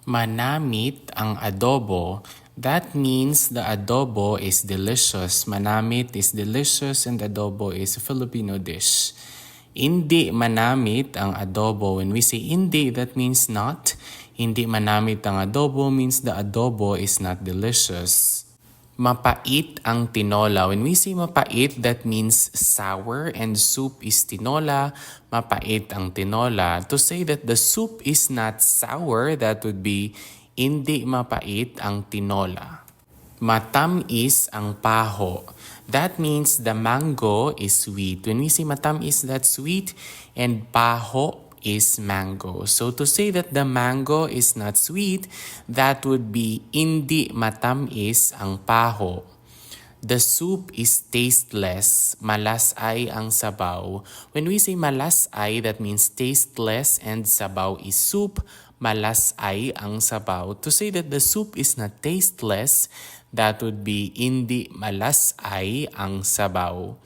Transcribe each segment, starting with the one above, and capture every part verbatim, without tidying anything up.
Manamit ang adobo. That means the adobo is delicious. Manamit is delicious and adobo is a Filipino dish. Indi manamit ang adobo. When we say indi, that means not. Indi manamit ang adobo means the adobo is not delicious. Mapait ang tinola. When we say mapait, that means sour, and soup is tinola. Mapait ang tinola. To say that the soup is not sour, that would be indi mapait ang tinola. Matam-is ang paho. That means the mango is sweet. When we say matam-is, that's sweet, and paho is mango. So to say that the mango is not sweet, that would be indi matam-is ang paho. The soup is tasteless. Malas-ay ang sabaw. When we say malas-ay, that means tasteless and sabaw is soup. Malas-ay ang sabaw. To say that the soup is not tasteless, that would be indi malas-ay ang sabaw.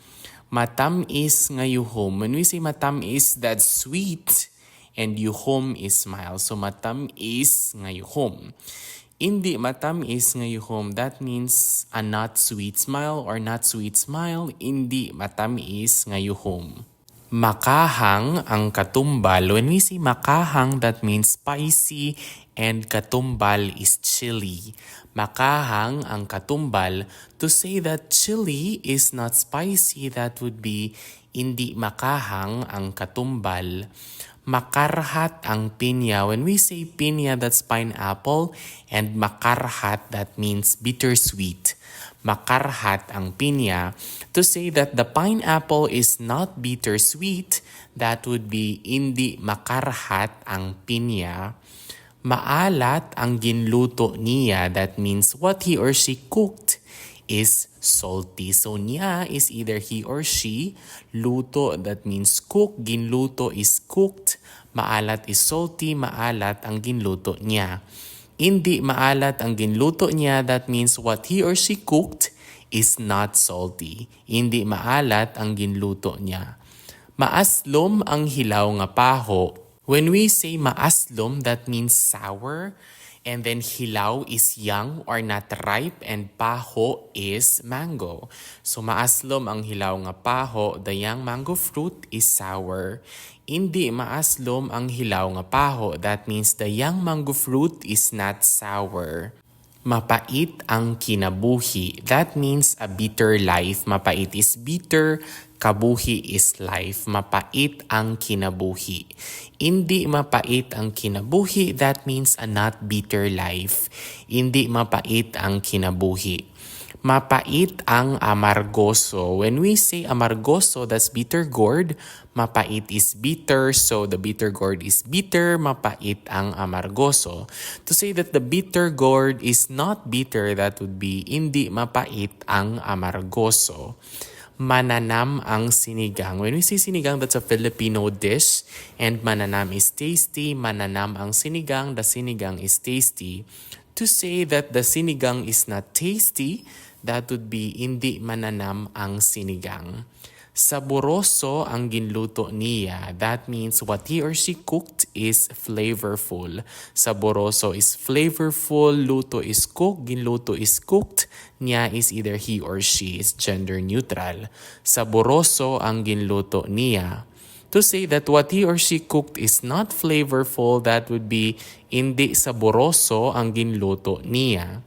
Matam-is nga yuhom. When we say matam-is, that's sweet. And yuhom is smile. So matam-is nga yuhom. Indi matam-is nga yuhom, that means a not sweet smile or not sweet smile, indi matam-is nga yuhom. Makahang ang katumbal. When we say makahang, that means spicy and katumbal is chili. Makahang ang katumbal. To say that chili is not spicy, that would be indi makahang ang katumbal. Makarhat ang pinya. When we say pinya, that's pineapple, and makarhat, that means bittersweet. Makarhat ang pinya. To say that the pineapple is not bittersweet, that would be indi makarhat ang pinya. Maalat ang ginluto niya, that means what he or she cooked is salty. So niya is either he or she, luto, that means cook, ginluto is cooked, maalat is salty, maalat ang ginluto niya. Indi maalat ang ginluto niya, that means what he or she cooked is not salty. Indi maalat ang ginluto niya. Maaslom ang hilaw nga paho. When we say maaslom, that means sour. And then hilaw is young or not ripe, and paho is mango. So maaslom ang hilaw nga paho, the young mango fruit is sour. Indi maaslom ang hilaw nga paho, that means the young mango fruit is not sour. Mapait ang kinabuhi. That means a bitter life. Mapait is bitter, kabuhi is life. Mapait ang kinabuhi. Indi mapait ang kinabuhi, that means a not bitter life. Indi mapait ang kinabuhi. Mapait ang amargoso. When we say amargoso, that's bitter gourd. Mapait is bitter, so the bitter gourd is bitter, mapait ang amargoso. To say that the bitter gourd is not bitter, that would be indi mapait ang amargoso. Mananam ang sinigang. When we say sinigang, that's a Filipino dish, and mananam is tasty. Mananam ang sinigang, the sinigang is tasty. To say that the sinigang is not tasty, that would be indi mananam ang sinigang. Saboroso ang ginluto niya. That means what he or she cooked is flavorful. Saboroso is flavorful, luto is cook, ginluto is cooked, niya is either he or she, is gender neutral. Saboroso ang ginluto niya. To say that what he or she cooked is not flavorful, that would be indi saboroso ang ginluto niya.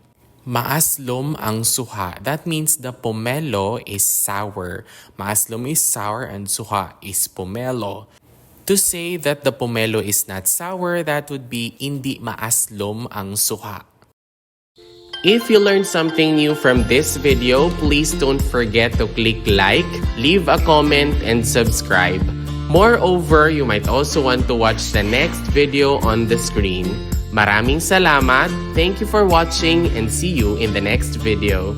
Maaslom ang suha. That means the pomelo is sour. Maaslom is sour and suha is pomelo. To say that the pomelo is not sour, that would be indi maaslom ang suha. If you learned something new from this video, please don't forget to click like, leave a comment, and subscribe. Moreover, you might also want to watch the next video on the screen. Maraming salamat, thank you for watching, and see you in the next video.